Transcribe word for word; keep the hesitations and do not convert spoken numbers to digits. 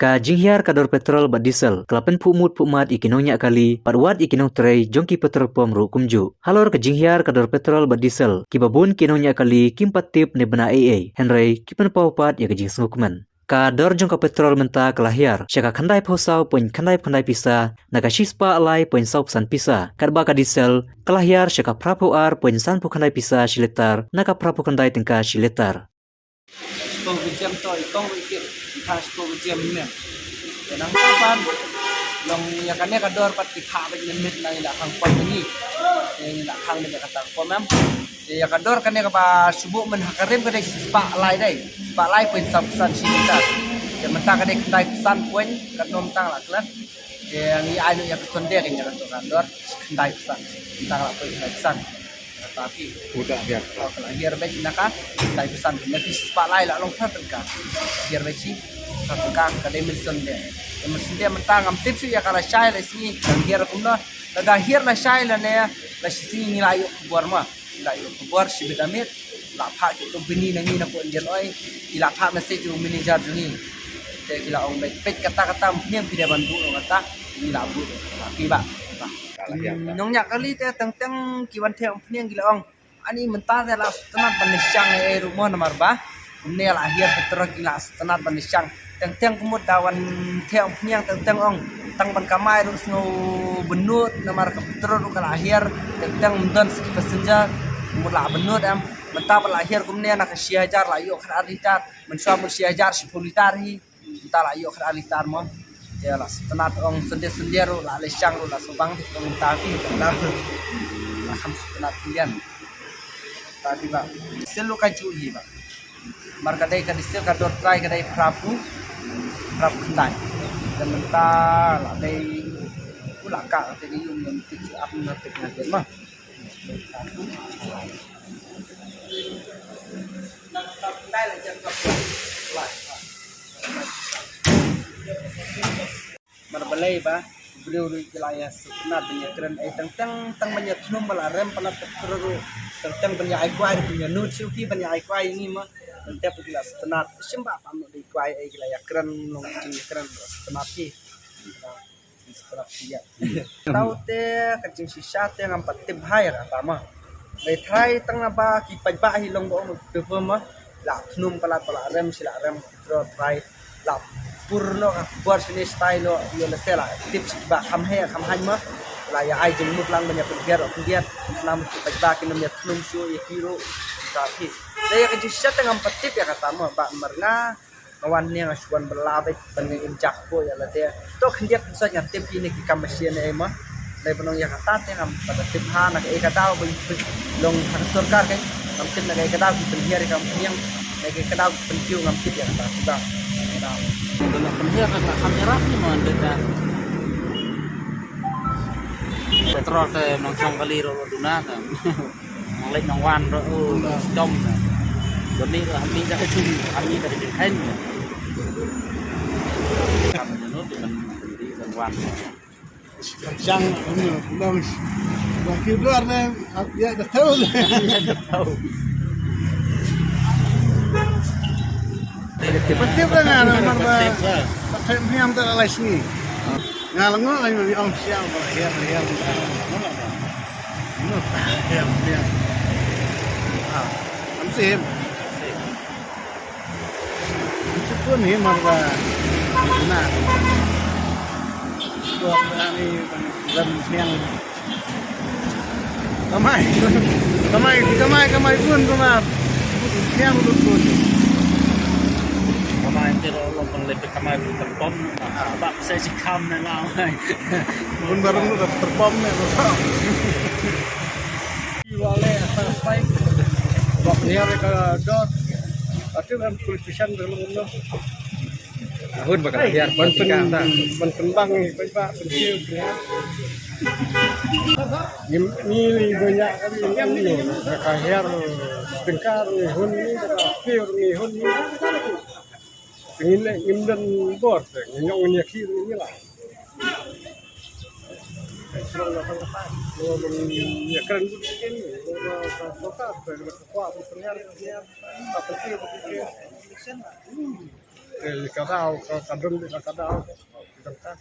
Ka jinghiar ka dor petrol bad diesel ka la pynphuh mut phuh mat ïa ki nongñiah kali bad wat ïa ki nongtrei jong ki petrol pump ruh kumjuh. Halor ka jinghiar ka dor petrol bad diesel, kiba bun ki nongñiah kali kim pat tip ne bna ei ei, hynrei ki pynpaw pat ïa ka jingsngewkmen. Ka dor jong ka petrol mynta ka la hiar sha ka khyndai phew saw point khyndai phew khyndai pisa na ka shispah lai point saw phew san pisa, katba ka diesel ka la hiar sha ka phra phew ar point san phew khyndai pisa shi litar na ka phra phew khyndai tyngka shi litar. Shiphew ka jem to i kong ruh i kit, i kha shiphew ka jem i mem. Te nangta pat long ïa kane ka dor pat ki kha bad mynmiet na i la khang pom ni. Te i la khang bad ïa kata ka pom em. Te ïa ka dor kane kaba shu buh myn ha ka rim ka dei shispah lai dei. Shispah lai point saw phew san shi litar. Te mynta ka dei khyndai phew san point, katno mynta la klet. Te ngi ai noh ïa ka Sunday ka ïa ka dor, khyndai phew san. Mynta ka la point khyndai phew san. Kata phi. Udah hiar. Oh, ka la hiar bad na ka khyndai phew san. Na phi shispah lai la long phra tyngka. Hiar bad shi phra tyngka ka dei myn Sunday. Te myn Sunday mynta ngam tip shuh ïa ka lashai la sngi ka hiar kumno. Lada hiar lashai lane la shi sngi ngi la ïoh khubor ma. Ngi la ïoh khubor shibit amit. La phah ki to bini na ngi na ko Indian Oil. Ki la phah message u manager jong ngi. Te ki la ong bad peit kata kata, umphniang phi dei ban buh ong kata. Ngi la buh. Phi ba. Ba. Nongñiah kali te teng teng ki wan theh umphniang ki la ong. Ani mynta te la sngewtynnat ban leit shang ei ei ruh mo namar ba kumne la hiar petrol ki la sngewtynnat ban leit shang. Teng teng ka mut da wan theh umphniang teng teng ong tang ban kamai ruh sngew bynnud namar ka petrol ruh ka la hiar. Teng teng ym don sa ki passenger ka mut la bynnud em. Mynta ba la hiar kumne na ka shi hajar la ïoh khat ar litar. Mynshuwa mut shi hajar shiphew litar hi. Mynta la ïoh khat ar litar mo. Te la sngewtynnat ong Sunday Sunday ruh la leit shang ruh la sngewbang te ong mynta phi la la kham sngewtynnat phi ïa. Ta phi ba. Diesel ruh ka juh hi ba. Mar ka dei ka diesel ka dor trai ka dei phra phew, phra phew khyndai. Te mynta la dei u la ka te dei um ïa mynta ap na te na te ma. Mar balei ba u briew ruh ki la ïa sngewtynnat ban ïa kren ei teng teng teng ban ïa thnum ba la rem palat ka petrol ruh teng teng ban ïa ai kwai ruh ban ïa nud shuh ki ban ïa ai kwai ïa ngi ma teng teng ki la sngewtynnat shim ba pam ruh dei kwai ei ki la ïa kren long jingïakren ruh sngewtynnat ki. Tau te ka jingshisha te ngam pat tip bha ïa kata ma. Dei trai tang naba ki paidbah hi long ba ong te ma. La thnum palat ba la rem shi la rem tro trai la pur noh ka khubor shane shatai noh ïoh lehse la tip shi ba kham heh kham haiñ ma. La ïa ai jingmut lang ban ïa pynbiat ïa pynbiat. Khnang ba ki paidbah kin ym ïa thnum shuh ïa ki ruh. Ka phi. Dei ïa ka jingshisha te ngam pat tip ïa kata ma ba mar nga. Nga wan ne nga shu wan bylla beit ban ïa im jak ko ïa lade. To khyndiat khynsoit ngam tip kine ki kam machine ne ei ma. Dei ban ong ïa kata te ngam pat tip ha na kaei ka daw ba long ha ka sorkar kein. Ngam tip na kaei ka daw ki pynhiar ïa ka umphniang. Na kaei ka daw ki pynkiew ngam tip ïa kata ki ba. Ka daw. Dei na pynhiar na ka kham ïarap ni ma dei ka. Petrol te nongchong kali ruh duna te. Nang leit nang wan ruh, oh, dom. Doni ruh hami dah ka jing, hami dah ka jing hain. Kam nanu di man di man wan. Chang, nanu, nang. Ba ki luar ne, ya dah tahu. Ya dah tahu. Betul dah ngan, mar ba. Tak payah niam tak lai sini. Nga la ngok ai mami ong siang ba hiar hiar. Ngok hiar hiar. Ah, am sim. Am sim pun hi mar ba. Na. Buat ani ban niang. Kamai. Kamai, kamai, kamai pun kamai. Niang pun. Kamai te lo lo pang le kamai pun terbom. Ba sa si kam na ngai. Pun barang lu terbom ne. Wale asal spike. Bak niar ka dot. Atu kan politician dalam umno. Ahun ba ka hiar ban pyn ban pynbang ni pynba pynsiew pynhiar. Ni ni banyak kali ni ka hiar tengkar ni hun ni ka piur ni hun ni. Ngin le ngin dan bor te ngin yong ngin ya khir ni la. Srong la ka ta. Lo ban ya kren ni. Lo ka sokar te lo ka kwa pynhiar pynhiar. Ka pynsiew pynsiew. Ka daw ka ka dun ka ka daw. Ka ka.